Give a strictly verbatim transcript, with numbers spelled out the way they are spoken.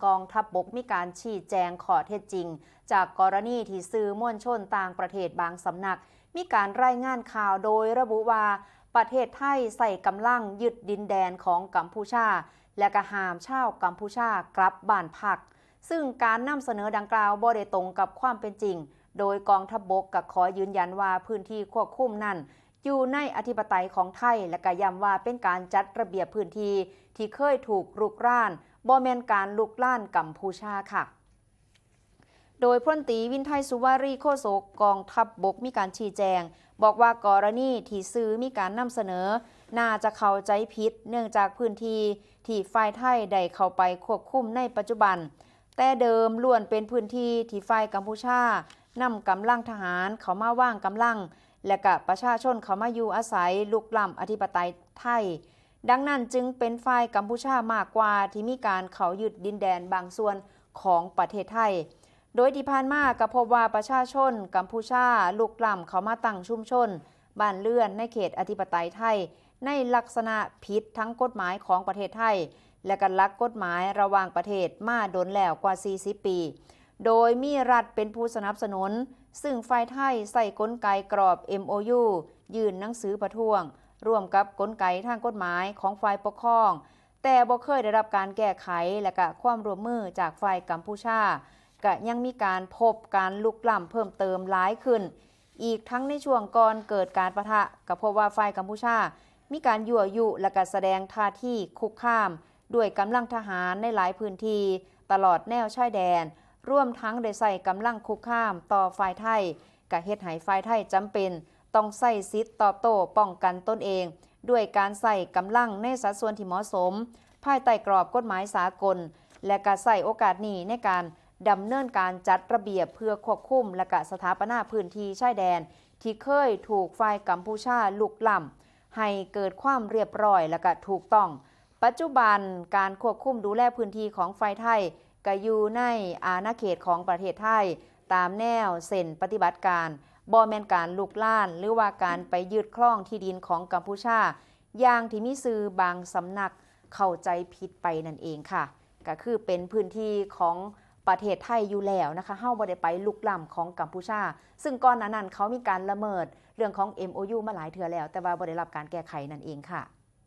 กองทัพบกมีการชี้แจงข้อเท็จจริง จากกรณีที่สื่อมวลชนต่างประเทศบางสำนัก มีการรายงานข่าวโดยระบุว่าประเทศไทยใช้กำลังยึดดินแดนของกัมพูชา และก็ห้ามชาวกัมพูชากลับบ้านพัก ซึ่งการนำเสนอดังกล่าวบ่ได้ตรงกับความเป็นจริง โดยกองทัพบกก็ขอยืนยันว่าพื้นที่ควบคุมนั้น อยู่ในอธิปไตยของไทย และก็ย้ำว่าเป็นการจัดระเบียบพื้นที่ที่เคยถูกรุกราน บ่แม่นการลุกรานกัมพูชาค่ะ โดยพลตรีวินไทยสุวารี โฆษกกองทัพบกมีการชี้แจง บอกว่ากรณีที่สื่อมีการนำเสนอ น่าจะเข้าใจผิด เนื่องจากพื้นที่ที่ฝ่ายไทยได้เข้าไปควบคุมในปัจจุบัน แต่เดิมล้วนเป็นพื้นที่ที่ฝ่ายกัมพูชานำกำลังทหารเข้ามาวางกำลัง และกะประชาชนเข้ามาอยู่อาศัยลุกล้ำอธิปไตยไทย ดังนั้นจึงเป็นฝ่ายกัมพูชามากกว่าที่มีการเข้ายึดดินแดนบางส่วนของประเทศไทย โดยที่ผ่านมาก็พบว่าประชาชนกัมพูชาลุกล้ำเข้ามาตั้งชุมชน บ้านเรือนในเขตอธิปไตยไทย ในลักษณะผิดทั้งกฎหมายของประเทศไทย และก็หลักกฎหมายระหว่างประเทศมาโดนแล้วกว่า สี่สิบ ปี โดยมีรัฐเป็นผู้สนับสนุน ซึ่งฝ่ายไทยใช้กลไกกรอบ เอ็มโอยู ยื่นหนังสือประท้วง ร่วมกับกลไกทางกฎหมายของฝ่ายปกครอง แต่บ่เคยได้รับการแก้ไข และก็ความร่วมมือจากฝ่ายกัมพูชา ก็ยังมีการพบการลุกล้ำเพิ่มเติมหลายขึ้น อีกทั้งในช่วงก่อนเกิดการปะทะ ก็พบว่าฝ่ายกัมพูชา มีการยั่วยุ และก็แสดงท่าทีคุกคาม ด้วยกำลังทหารในหลายพื้นที่ ตลอดแนวชายแดน รวมทั้งได้ใช้กำลังคุกคามต่อฝ่ายไทย ก็เฮ็ดให้ฝ่ายไทยจำเป็นต้องใช้สิทธิ์ตอบโต้ป้องกันตนเอง ด้วยการใช้กำลังในสัดส่วนที่เหมาะสม ภายใต้กรอบกฎหมายสากล และก็ใช้โอกาสนี้ในการดำเนินการจัดระเบียบเพื่อควบคุม และก็สถาปนาพื้นที่ชายแดน ที่เคยถูกฝ่ายกัมพูชาลุกล้ำ ให้เกิดความเรียบร้อย และก็ถูกต้อง ปัจจุบันการควบคุมดูแลพื้นที่ของฝ่ายไทย ก็อยู่ในอาณาเขตของประเทศไทย ตามแนวเส้นปฏิบัติการ บ่แม่นการลุกราน หรือว่าการไปยึดครองที่ดินของกัมพูชา อย่างที่มีสื่อบางสำนักเข้าใจผิดไปนั่นเองค่ะ ก็คือเป็นพื้นที่ของประเทศไทยอยู่แล้วนะคะ เฮาบ่ได้ไปลุกล้ำของกัมพูชา ซึ่งก่อนหน้านั้นเขามีการละเมิดเรื่องของ เอ็มโอยู มาหลายเทื่อแล้ว แต่ว่าบ่ได้รับการแก้ไขนั่นเองค่ะ